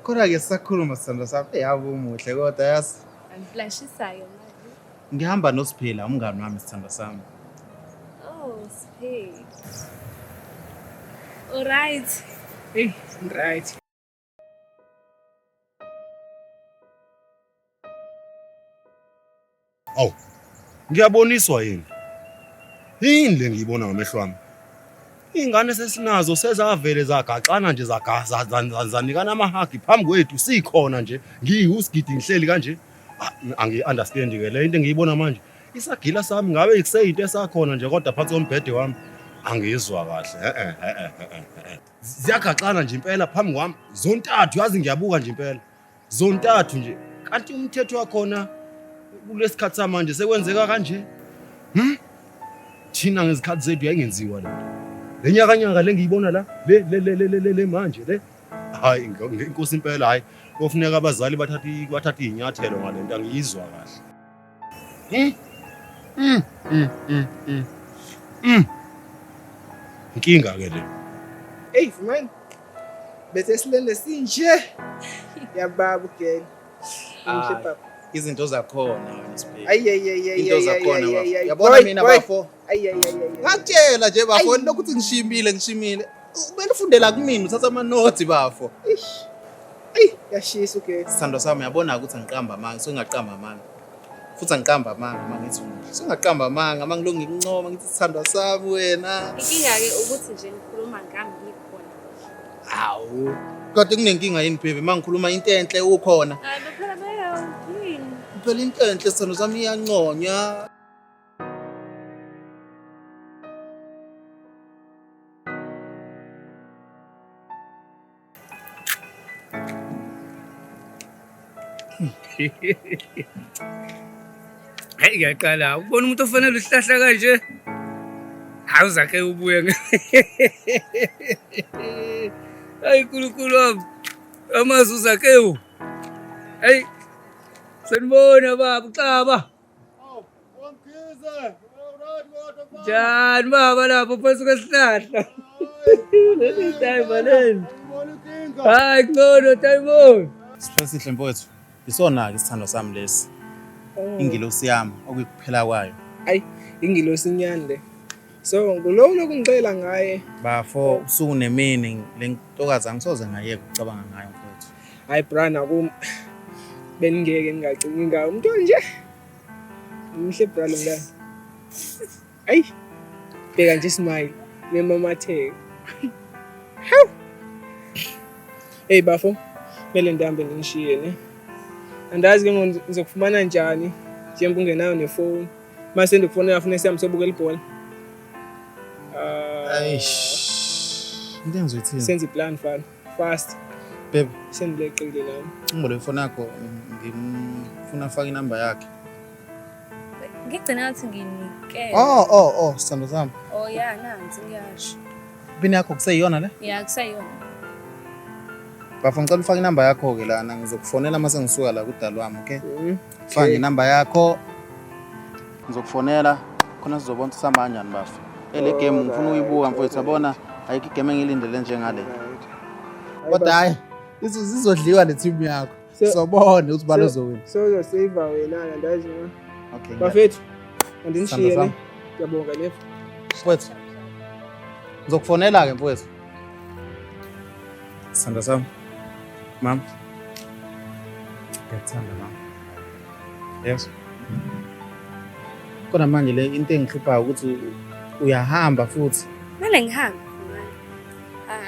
Kodwa-ke sisakhuluma sithandwa sami, eyi ave umuhle kodwa yazi. Angiflashisayo manje. Ngihamba noSiphila umngani wami sithandwa sami. Oh, Siphe. Alright. Hey, right. Awu, ngiyaboniswa yini? Yini le ngiyibona ngamehlo ami? Iy'ngane sesinazo sezavele zagaxana nje zanikana amahagi phambi kwethu sikhona nje ngiwusigidi ngihleli kanje. Ah, angiyi-understand-ke le into engiyibona manje. Isagila sami ngabe kuseyinto esakhona nje kodwa phansi kombhede wami angizwa kahle. E-e, e-e, e-e, e-e. Ziyagaxana nje impela phambi kwami zontathu, yazi ngiyabuka nje impela. Zontathu nje. Kanti umthetho wakhona kulesikhathi samanje sekwenzeka kanje. Thina ngezikhathi zethu yayingenziwa le nto. Le nyakanyaka le ngiyibona la, le le le le le le manje le. Hayi inkosi impela hayi. Kofuneka abazali bathathe bathathe izinyathelo ngale nto angiyizwa kahle. Inkinga ke le. Hey, man. Bese silele sinje. Yababa ugel. Ngisho baba. Izinto zakhona wena Sibheki. Ay ay ay ay. Into zakhona bafo. Yabona mina bafo. Ay ay ay ay. Ngakutshela nje bafo lokhu uthi ngishimile ngishimile. Kumele ufundela kumina uthatha ama notes bafo. Eish. Ey, yashisa ugel. Sithandwa sami uyabona ukuthi angiqamba amanga, sengaqamba amanga. Futhi angiqamba amanga uma ngithi umuhle. Sengaqamba amanga uma ngilokhu ngikuncoma ngithi sithandwa sami wena. Inkinga-ke ukuthi nje ngikhuluma ngami ngikhona. Hawu. Kodwa kunenkinga yini baby uma ngikhuluma into enhle ukhona. Hayi phela bayawini. Phela into enhle sithandwa sami iyanconya. Hayi ngiyaqala ukubona umuntu ofanele uhlahla kanje. Hawu zakhe ubuye. Hayi nkulunkulu wami. Amazwi uZakewu. Hey. Sanibona baba uXaba. Njani baba lapho phansi kwesihlahla? Leli time leli. Hayi ngcono time. Siphesihle mfowethu. Isona-ke isithandwa sami lesi. Ingilosi yami okuyikuphela kwayo. Ayi, ingilosi inyani le. So ngulowo lokungixela ngaye. Bafo usuku nemini le ntokazi angisoze ngayeka ukucabanga ngayo mfowethu. Hayi bra nakum beningeke ningacingi ngayo umuntu onje. Muhle bra lo mntana. Ayi. Bheka nje smile nemamatheka. Hawu. Hey bafo, kumele ndihambe nginishiye ne. Andazi ke ngoku ngizokufumana njani njengoba ungenayo nefoni. Mase ndikufonela funa sihambe sobukela ibhola. Ah, Eish. Into engizoyithini? Senze iplan fana. Fast. Babe, Sendileqile nami. ngibole ifoni yakho ngifuna afake inamba yakhe. Ngigcina ngathi nginike. Oh oh oh, sithando sami. Oh ya nansi ngiyasho. Pin yakho kuseyiyona le? Ya kuseyona. Bafo ngicela ufake inamba yakho ke lana ngizokufonela mase ngisuka la kudali wami, okay? Faka Okay. inamba yakho. Ngizokufonela khona sizobona ukuthi sihamba kanjani bafo. Le game ngifuna ukuyibuka mfowethu yabona ayikho igame engilindele njengale. Kodwa hayi izodliwa le team yakho. Sobona ukuthi bani ozowina. So uzosave wena andazi noma. Okay. Bafethu, andinishiye Sithando ne. sami. Ngiyabonga ne. Mfowethu. Ngizokufonela ke mfowethu. Sithando sami. Mama. Ngiyakuthanda mama. Yes. Kodwa manje le into engihluphayo ukuthi uyahamba futhi. Kumele ngihambe. Vumani.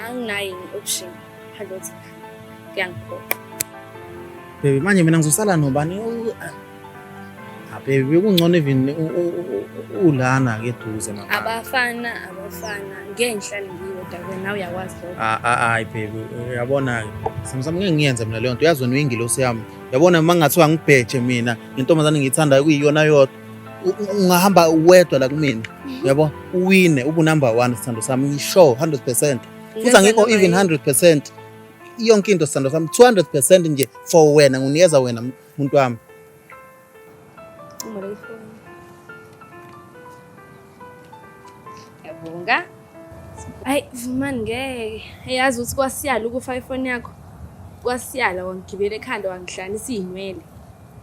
Anginayo enye option. Phandle kokuthi ngihambe. Kuyangiphoqa. Baby manje mina ngizosala nobani? Ah baby bekungcono even ulana ke eduze mama. Abafana abafana ngeke ngihlale ngiyodwa wena nawe uyakwazi lokho. Ah ah hayi baby uyabona ke. Samsam ngeke ngiyenze mina leyo nto. Uyazi wena uyingilosi yami. Uyabona uma ngathiwa ngibheje mina intombazane ngiyithandayo kuyiyona yodwa. Ungahamba wedwa la kumina. Uyabo? Uwine ubu number 1 sithando sami ngisho 100%. Futhi angikho even 100%. Yonke into sithando sami 200% nje for wena nginikeza wena muntu wami. Ngibona ifoni. Ngiyabonga. Hayi Vumani ngeke. Yazi ukuthi kwasiyala ukufa ifoni yakho. Wasiyala wangigibela ekhanda wangihlanisa iy'nwele.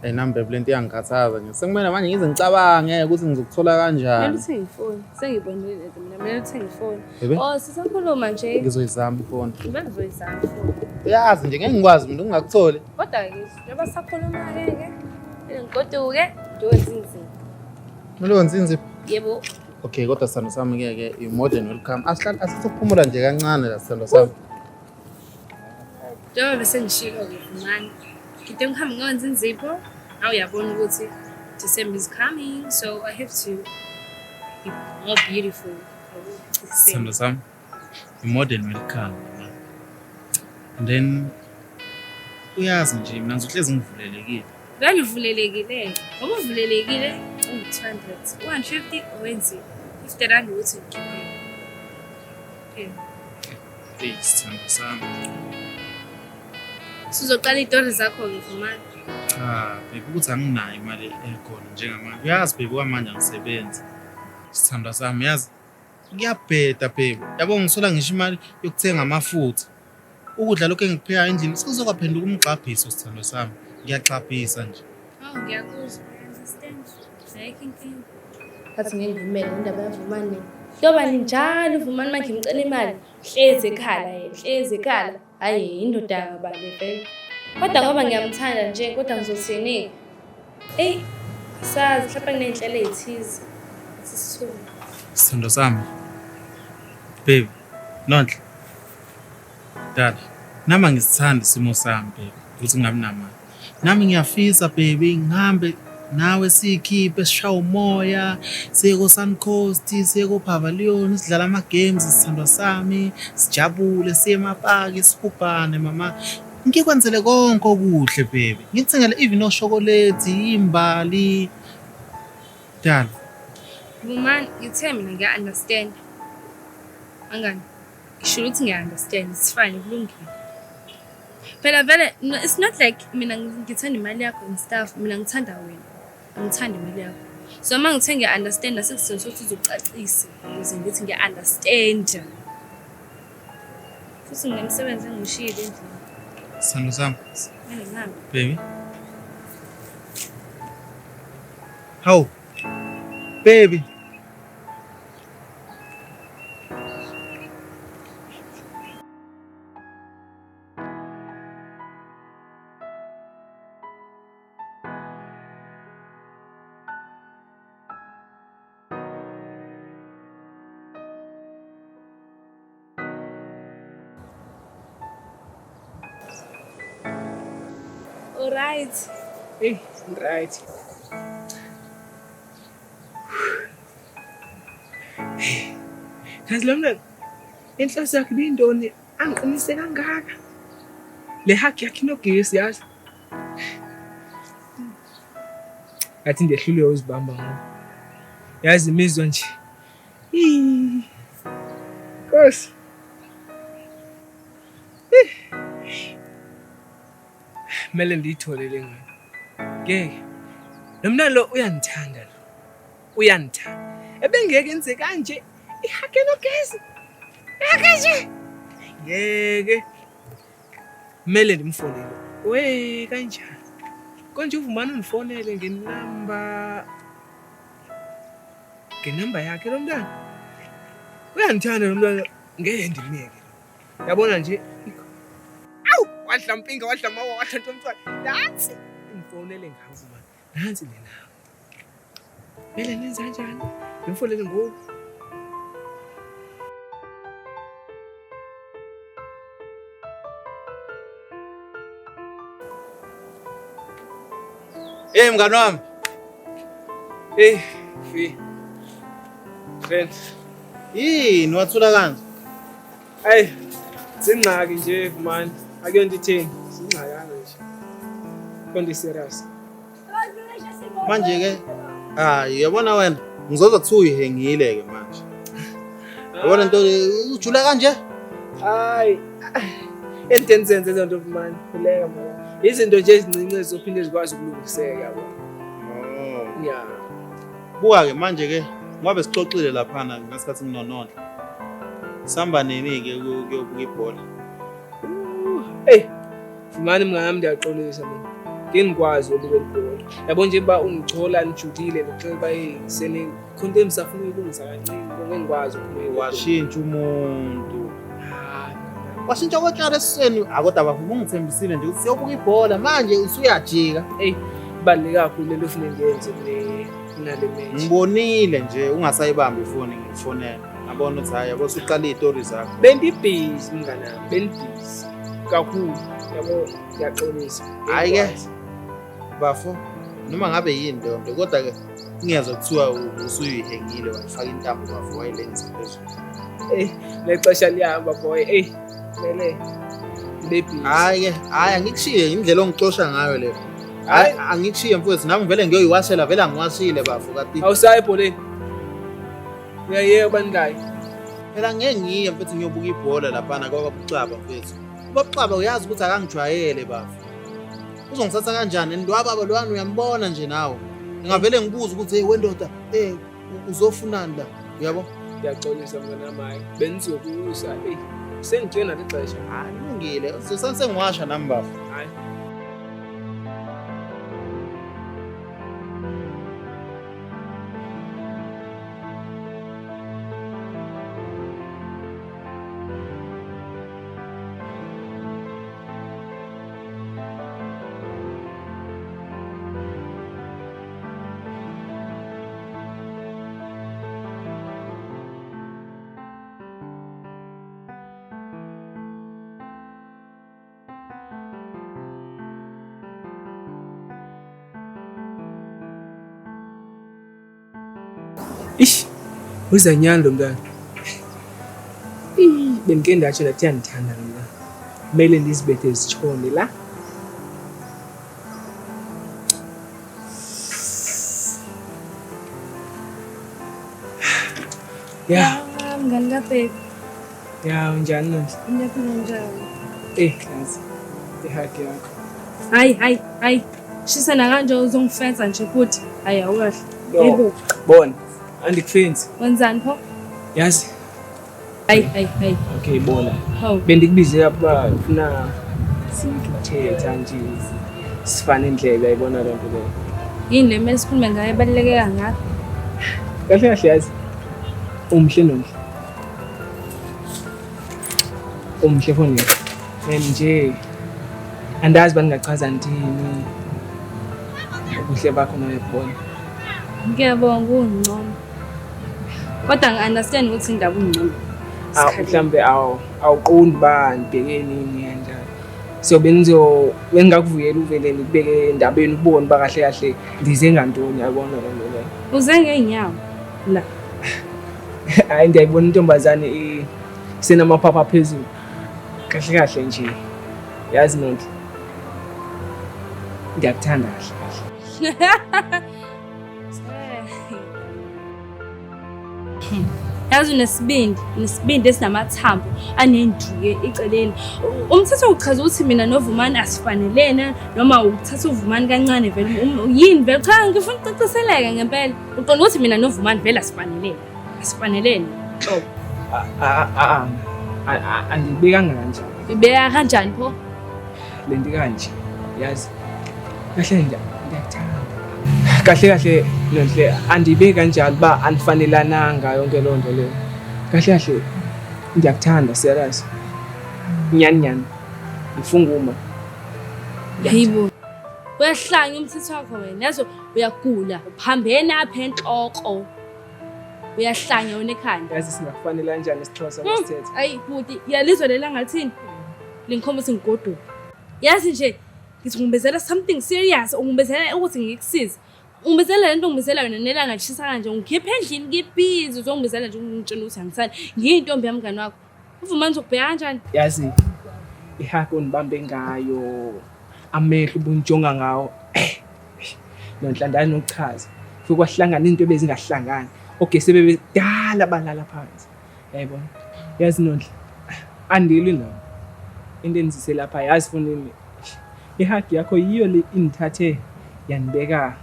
Hey nami babe lento iyangikhathaza nje. Sekumele manje ngize ngicabange ukuthi ngizokuthola Kumele kanjani. uthenge ifoni. Sengiyibonile lento mina kumele uthenge ifoni. Bebe Oh sisakhuluma nje. ngizoyizama ifoni. Ngibele ngizoyizama ifoni. Uyazi nje ngeke ngikwazi mina ukungakutholi. Kodwa-ke njengoba sisakhuluma-ke ke kumele ngigoduke ngiyowenza inzima. Kumele wenze inzipho. Yebo. Okay kodwa sithando sami ke ke you more than welcome. Asihlale asithuphumula nje kancane la sithando sami. Njengoba bese ngishilo-ke Vumani, ngide ngihambe ngiyonza inzipho, nawe uyabona ukuthi December is coming, so I have to be more beautiful. Sithando sami you more than welcome. And then uyazi nje mina ngizohlezi ngivulelekile. Vele uvulelekile, ngoba uvulelekile ungu-200, 150 owenziwe, 50 rand ukuthi ngigibele. Okay. Hey sithando sami. Sizoqala iy'tori zakho-ke Vumani. Cha, babe ukuthi anginayo imali ekhona njengamanje. Uyazi babe kwamanje angisebenzi. Sithandwa sami yazi kuyabheda babe. Yabo ngisola ngisho imali yokuthenga amafutha. Ukudla lokhu engikupheka endlini sekuzokwaphenduka umgxabhiso sithandwa sami. Ngiyaxabhisa nje. Oh, ngiyakuzwa. I understand. Ayikho inkinga. Athi ngeke ngivumele indaba yaVumani. Kuyoba njalo uVumani manje ngimcela imali. Hlezi ekhala yena, hlezi ekhala. Hhayi indoda kabani vele. Kodwa ngoba ngiyamthanda nje, kodwa ngizothini? Eyi, asazi mhlawumbe nginey'nhlelo ey'thize. Athi sithule. Sithandwa sami. Babe, Nonhle. Dala, nami angisithandi isimo sami babe, ukuthi ngingabi namali. Nami ngiyafisa baby ngihambe nawe siyikhiphe sishaye umoya, siye ko-Sun Coast, siye ko-Pavilion, sidlale ama-games sithandwa sami, sijabule, siye emapaki, sihubhane mama. Ngikwenzele konke okuhle baby. Ngikuthengele even oshokolethi, imbali. Dala, Vumani, ngithe mina ngiya-understand. Angani, ngisho ukuthi ngiya-understand, it's fine, kulungile. Phela vele, no, it's not like mina ngithanda imali yakho and stuff, mina ngithanda wena. Angithandi imali yakho. So uma ngithe ngiya-understand, asekusizathu sokuthi uzucacise ukuze ngithi ngiya-understand. Futhi nginemisebenzi engishiyile endlini. sithandwa sami, Kumele ngihambe. baby. Hawu. Baby. Alright. Eyi, right. Kazi lo mntwana inhloso yakhe ibiyintoni angiqinise kangaka? Le hug yakhe inogesi yazi. Ngathi ngiyehluleka uzibamba ngoku. Yazi imizwa nje. Ii. Nkosi. Kumele ndiyithole le ngane. Ngeke. Lo mntwana lo uyandithanda lo. Uyandithanda. Ebengeke enze kanje. Ihage nogesi. Ihage nje. Ngeke. Kumele ndimfonele. We kanjani? Konje uVumani undifonele ngenamba yakhe lo mntwana. Uyandithanda lo mntwana. Ngeke ndimyeke. Yabona nje. Awu, wadla mpinga, wadla mawa, wadla ntomntwana. Nansi ngifonele ngawo Vumani. Nansi le namba. Kumele nenze kanjani? Ngimfonele ngoku. Hey mngani wami. Hey, Fi. Friend. Yini wathula kanje? Ayi, zingxaki nje Vumani. Akuyonto itheni. Zingxakana nje. Konto serious. Manje ke hayi uyabona wena ngizozwa kuthiwa uyihengile ke manje. Yabona into ujula kanje? Hayi. Into endizenze lezo nto Vumani. Khuleka mama. Izinto nje ezincinci ezizophinde zikwazi ukulungiseka yabo. Oh. Yeah. Buka ke manje ke ngoba sixoxile laphana ngesikhathi nginonondla. Sihamba nini ke kuyobuka ibhola? Hey. Mani mngani wami ndiyaxolisa mina. Ngeke ngikwazi ukubukela ibhola. Yabo nje ba ungichola nijulile ngixoxe bayisene khonto emsafuna ukulungisa kancane ngeke ngikwazi ukuphuma. Washintsha umuntu. Washintsha kotshala esisweni. Akodwa bafuna ungithembisile nje ukuthi siyobuka ibhola manje usuyajika. Ey, ibaluleke kakhulu lento ofuna ngiyenze kule kunale match. Ngibonile nje ungasayibambi ifoni ngikufonela. Ngabona ukuthi hayi yabo usuqala izitori zakho. Bendibhizi mngani wami, bendibhizi kakhulu. Yabo ngiyaxolisa. Hayi ke bafo, noma ngabe yini leyo nto kodwa ke ngiyezwa kuthiwa usuyihengile wayifaka intambo bafo wayilengisa phezulu. Ey, lexesha liyahamba boy. Ey, kumele ngibe busy. Hayi ke, hayi angikushiye indlela ongixosha ngayo leyo. Hayi angikushiye mfowethu, nami vele ngiyoyiwashela vele angiwashile bafo kati. Awusayi ebholeni. Uyayeka bandlayi. Phela ngeke ngiye mfethu ngiyobuka ibhola laphana kwababucaba mfethu. Ubabucaba uyazi ukuthi akangijwayele bafo. Uzongithatha kanjani? Ndwababa lwana uyambona nje nawe. Ngingavele ngibuze ukuthi hey wendoda, hey uzofunani la? Uyabo? Ngiyaxolisa mngani wami, hayi bengizokusa. Ey, sengitshena lexesha. Hayi kulungile. Sengiwasha nami bafo. Hayi. Ish, uzanyani lo mntwana. Bengike ndatsho ndathi uyandithanda lo mntwana. Kumele ndizibethe zitshone la. Ya. Mngani kaBheki. Ya, unjani Nonhle? Ngiyaphila njani? Eh, yazi. Ihug yakho. Hayi, hayi, hayi. Shisa kanje uzongifensa nje futhi. Hayi awukahle. No. Bona. Andikufensi. Wenzani pho? Yazi. Hayi, hayi, hayi. Okay, bona. Bendikubize lapha ufuna sikuthetha nje sifane indlebe ayibona lento leyo. Yini le mele sikhulume ngayo ebaluleke kangaka? Kahle kahle yazi. Umhle nomhle. Umhle foni. Nje andazi bangingachaza ndini. Ubuhle bakho noyibona. Ngiyabonga ungcono. Kodwa ngi-understand ukuthi indaba ungcono. Mhlambe awuqondi ba ngibheke nini kanjani. So bengizo bengingakuvuyela uvele ngikubeke endabeni ubone ba kahle kahle ndize ngantoni yabona le nto leyo. Uze ngeenyawo la. Hayi ndiyayibona intombazane isenamaphapha phezulu. Kahle kahle nje. Yazi Nonhle. Ngiyakuthanda kahle kahle. Yazi unesibindi, unesibindi esinamathambo anenduke eceleni. Umthetho uchaza ukuthi mina noVumani asifanelene noma uthatha uVumani kancane vele yini vele cha ngifuna ukucaciseleka ngempela. Uqonda ukuthi mina noVumani vele asifanelene. Asifanelene. Xobo. Andibekanga kanjani. Ibeka kanjani pho? Lento kanje. Yazi. Kahle nje ngiyakuthanda. Kahle kahle Nonhle andibeki kanjalo ba anifanelananga yonke loo nto leyo. Kahle kahle ngiyakuthanda serious. Nyani nyani. Ngifunga uma. Hayibo. Uyahlanya umthetho wakho wena. Yazi uyagula, uphambene apha enhloko. Uyahlanya wena ekhanda. Yazi singakufanele kanjani isiXhosa masithethe. Ayi bhuti, yalizwa lelanga lithini? Lingikhomba ukuthi ngigoduka. Yazi nje ngithi ngibezela something serious, ungibezela ukuthi ngikusize. Ungibizela lento ungibizela yona nelanga lishisa kanje ungikhipha endlini ngibhizi uzongibizela nje ungitshela ukuthi angisani ngiyintombi yamngani wakho. Uvumani uzokubheka kanjani? Yazi ihug onibambe ngayo amehlo ubunjonga ngawo. Nonhle andani nokuchaza. Fike kwahlangana into ebezingahlangani. Ogesi bebedala balala phansi. Yayibona. Yazi Nonhle andilwi nawe. Into enzise lapha yazi fonini. Ihug yakho yiyo le ingithathe yanibeka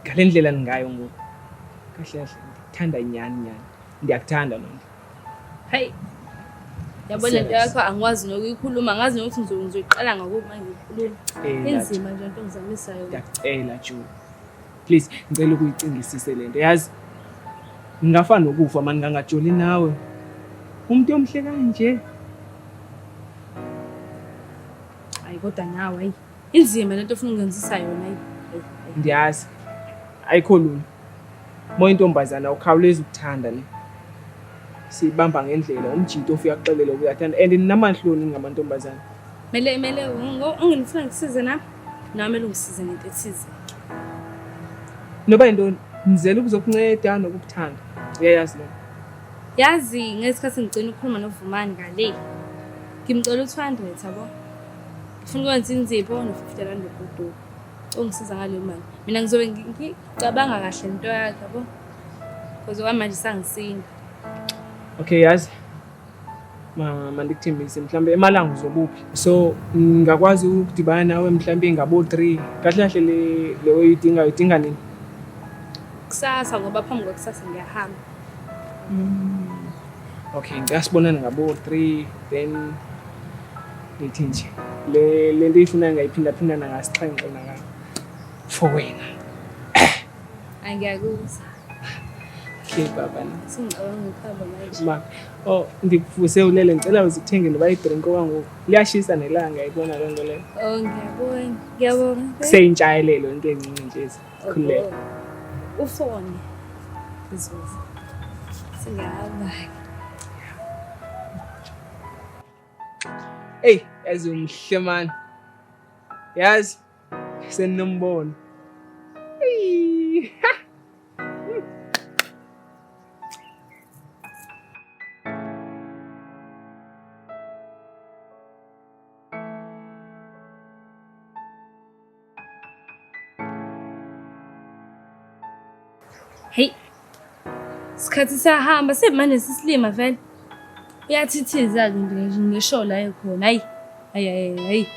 ngale ndlela ningayo ngoku. Kahle kahle ngikuthanda nyani nyani. Ngiyakuthanda Nonhle. Hey. Yabo le nto yakho angikwazi nokuyikhuluma, angazi nokuthi ngizoyiqala ngakuphi uma ngiyikhuluma. Inzima nje into ongizamisa yona. Ngiyacela Ju. Please ngicela ukuyicingisise le nto. Yazi ngingafa nokufa mani ngangajoli nawe. Umuntu omhle kanje. Hayi kodwa nawe hayi. Inzima lento ofuna ukungenzisa yona hayi. Ndiyazi. Ayikho lula. Uma uyintombazana awukhawulezi ukuthanda ne. Siyibamba ngendlela umjito ofika akuxelele uyathanda and ninamahloni ningamantombazana. Mele mele ungifuna ngikusize nami? Nami mele ungisize ngento ethize. Noba yintoni ngizele ukuzokunceda nokukuthanda. Uyayazi lo. Yazi ngesikhathi ngigcina ukukhuluma noVumani ngale. Ngimcela u-200 yabo. Ngifuna ukwenza inzipho no-50 rand wegoduka. Ungisiza ngaleyo mali. Mina ngizobe ngicabanga kahle into yakhe yabo. Because okwamanje sangisinda. Okay yazi. Ma mandikuthembise mhlambe emalanga uzobuphi. So ngingakwazi ukudibana nawe mhlambe ngabo 3. Kahle kahle le le oyidingayo idinga nini? Kusasa ngoba phambi kwakusasa ngiyahamba. Okay, ngicela sibonane ngabo 3 then ngithi nje le lento ifunayo ngayiphindaphinda nangasixhenxe naka for wena. Angiyakuzwa. Okay baba. Sengicabanga ukuhamba manje. Ma, oh ndikuvuse ulele ngicela uze uthenge noba idrink okwangoku. Liyashisa nelanga ayibona loo nto leyo. Oh ngiyabona. Ngiyabonga. Kuseyintshayelelo into encinci nje ezi. Khululeka. Ufone. Ngizoza. Sengiyahamba. Ey, yazi umhle man. Yazi seninombono. Ey. Hey. Isikhathi siyahamba semanje sisilima vele. Uyathithiza-ke nje ngisho la ekhona. Hayi. Hayi hayi hayi.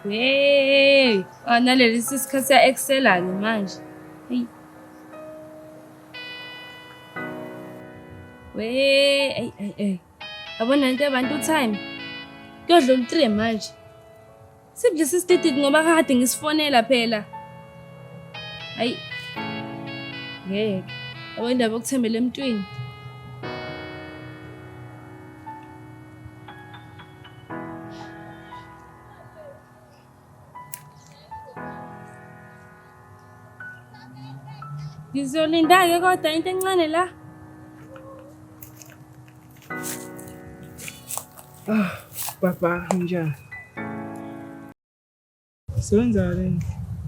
Hey, naleli isikhathi siya-excela-ke manje. Hey. We, hey hey hey. Yabona lento yabantu time. Kuyodlula u-3 manje. Sibudle sisitititi ngoba kade ngisifonela phela. Hayi. Ngeke. Yabo indaba yokuthembela emntwini. Ngizolinda-ke kodwa into encane la. Ah, baba, unjani? Sewenzani?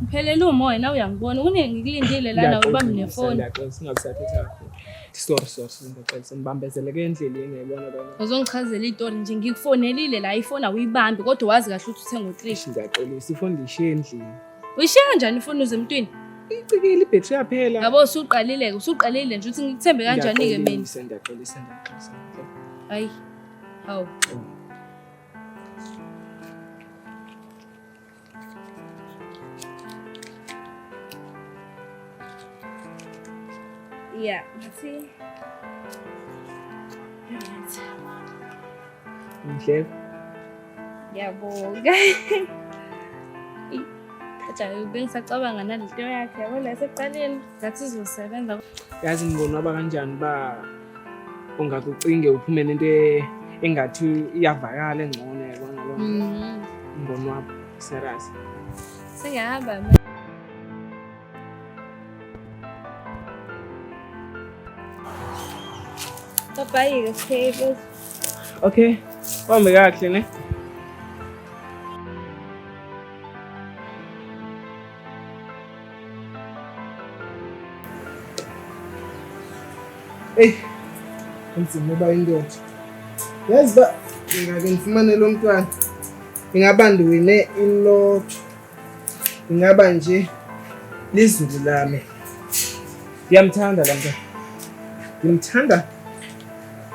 Ngiphelele umoya nawe uyangibona. Kuningi ngikulindile la nawe ubambe nefoni. Ngiyaxolisa singabusathetha kakhulu. Sorry, sorry, ngiyaxolisa ngibambezeleke endleleni ngiyayibona lona. Uzongichazela itori nje ngikufonelile la ifoni awuyibambi kodwa wazi kahle ukuthi uthenga u-3. Ngiyaxolisa ifoni ngiyishiye endlini. Uyishiya kanjani ifoni uze emntwini? Icikile ibhetri yaphela. Yabo usuqalile-ke usuqalile nje ukuthi ngikuthembe kanjani-ke mina. Ngiyaxolisa, ngiyaxolisa, ngiyaxolisa. Hayi. Hawu. Yeah, ngathi right. Ngihleka. Ngiyabonga. Kodwa bengisacabanga nalento yakhe yabo la sekuqaleni ngathi izosebenza. Yazi ngingonwaba kanjani uba ungakucinge uphume nento engathi iyavakala engcono yabona loo nto. Ngonwaba serious. Sengiyahamba. Bye-bye, okay. Okay, uhambe kahle ne? Eyi, kunzima uba indoda. Yazi uba ngingake ngifumane lo mntwana, ingaba ndiwine ilotho, ingaba nje lizulu lami. Ngiyamthanda la mntwana, ngimthanda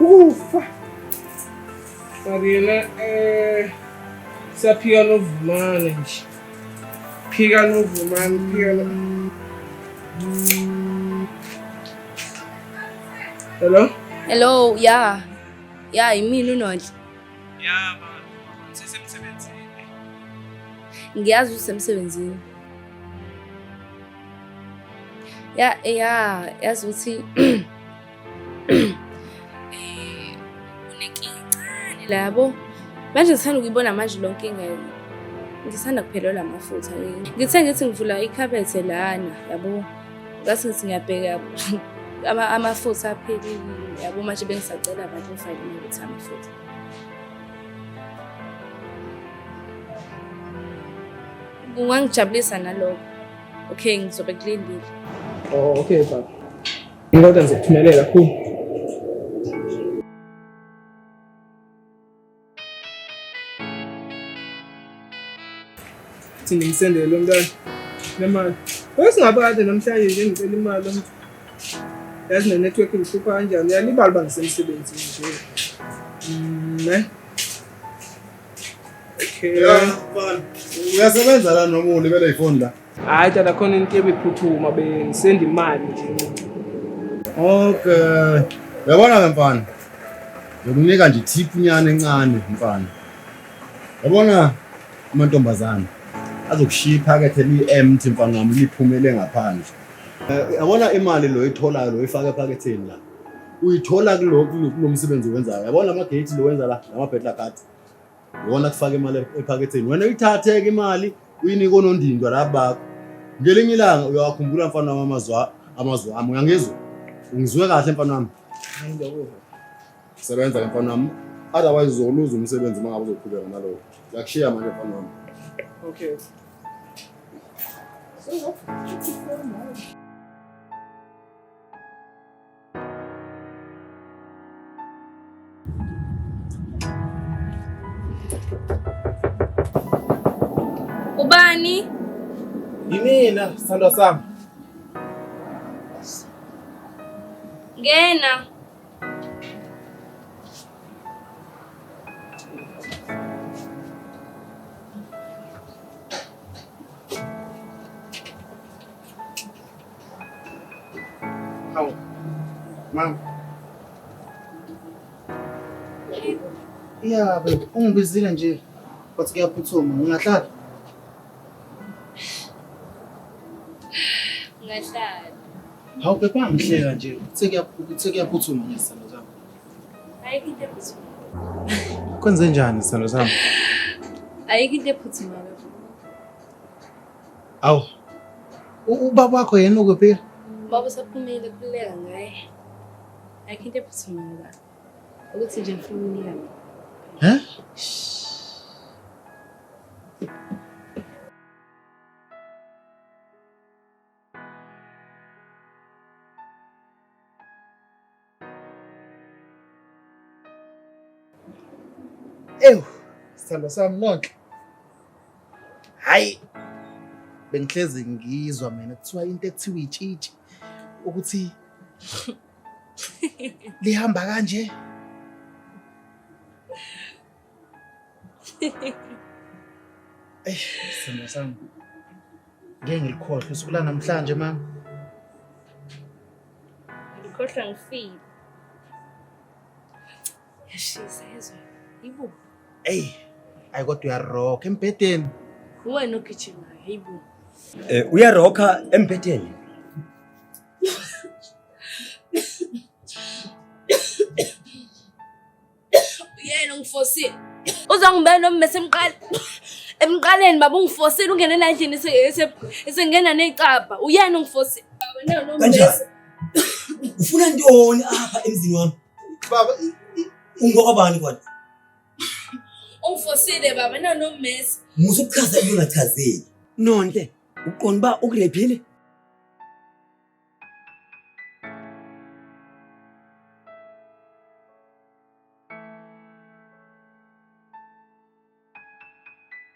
ukufa. Marina, siyaphika novumane nje. Phika novumane, phika no... Hello? Hello, yeah. Ya, yimina uNonhle. Ya baba, ngisemsebenzini. Ngiyazi usemsebenzini. Ya, ya, yazi ukuthi unenkinga encane la yabo. Manje ngisanda ukuyibona manje lo nkinga. Ngisanda kuphelelwa amafutha. Ngithe ngithi ngivula ikhabethe lana yabo. Ngase ngithi ngiyabheka amafutha aphelile yabo, manje bengisacela abantu ngifake ukuthi amafutha. Kungangijabulisa nalokho. Okay, ngizobe kulindile. Oh, okay baba. Kodwa ngizokuthumelela kakhulu. Thi ngimsendele lo mntwana le mali. Besingabade namhlanje nje ngicela imali lo mntu. Yazi ne-network ingihlupha kanjani, uyalibala uba ngisemsebenzini nje. Ne? Okay. Uyasebenza la noma ulibele ifoni la? Hayi tata, khona into ebiphuthuma bengisenda imali nje. Okay. Uyabona ke mfana? Ngizokunika nje tip nyana encane mfana. Yabona amantombazana azokushiya iphakethe li-empty mfana wami liphumele ngaphandle. Yabona imali lo oyitholayo lo oyifaka ephaketheni la. Uyithola kulo msebenzi owenzayo. Yabona ama-gate lo wenza la, lama-burglar guard. Iwona kufaka imali ephaketheni. Wena uyithathe-ke imali uyinike onondindwa la bakho. Ngelinye ilanga uyawakhumbula mfana wami amazwi ami. Uyangizwa? Ungizwe kahle mfana wami? Sebenza ke mfana wami. Otherwise uzoluza umsebenzi uma ngabe uzoqhubeka nalokho. Ngiyakushiya manje mfana wami. Okay. Ubani? Yimina, sithandwa sami. Ngena. Hawu. Mama. Ya, babe, ungibizile nje. But kuyaphuthuma, ngingahlala. Ungahlala. Hawu babe, angihleka nje. Kuthe kuyaphuthuma nje sithandwa sami. Ayikho into ephuthumayo. Kwenze njani sithandwa sami? Ayikho into ephuthumayo. Awu. Ubaba wakho yena ukuphi? Baba usaphumile kuleka ngaye. Ayikho into ephuthumayo baba. Ukuthi nje ngifuna ukunika. He? Ewu, sithandwa sami nonke. Hayi. Bengihlezi ngizwa mina kuthiwa into ekuthiwa itshitshi ukuthi lihamba kanje. Eish, sithandwa sami. Ngeke ngilikhohlwe usuku la namhlanje mama. Ngikhohlwa ngifile. Yashisa yezwa. Yibo. Ey, ayi kodwa uyarock embhedeni. Uwena ogijimayo, hayibo. Uyarokha embhedeni. Uyena ungifosile. Uzongibeka noma emqaleni. Emqaleni baba ungifosile ungene la endlini esengena necabha. Uyena ungifosile. Kanjani? Ufuna ntoni apha emzini wami? Baba, Ungokabani kona? Ungifosile baba nanommese. Musa ukuchaza into ungachazeli. Nonhle, uqonda uba ukurephile?